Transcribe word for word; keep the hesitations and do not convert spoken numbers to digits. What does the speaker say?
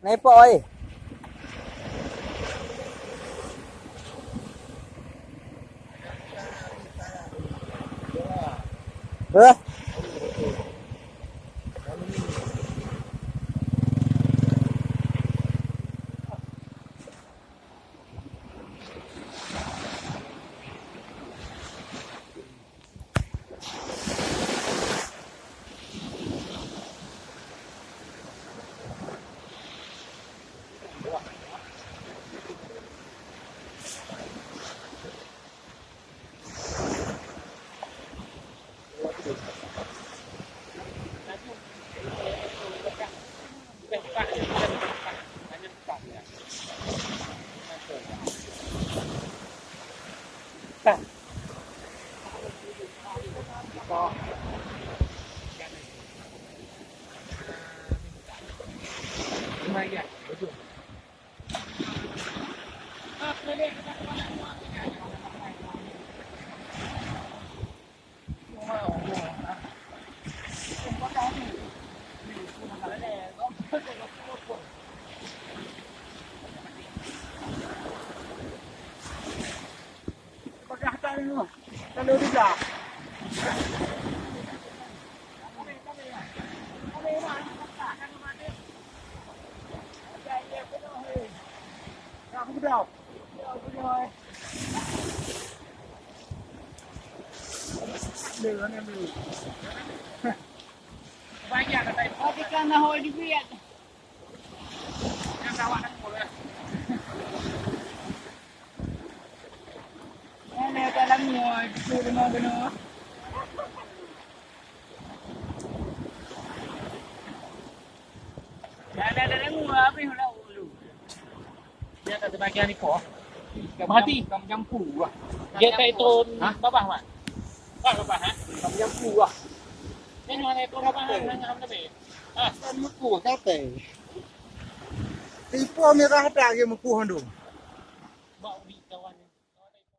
Na ipok ai. Beuh. Mati. Dia tak turun. Hah? Babah, Mat. Babah, ha? Jampu, ah. Ini mana itu babah, ha? Hanya ham tapi. Ah, kan muku, kata. Tipu merah tak dia muku handu. Bak di kawan.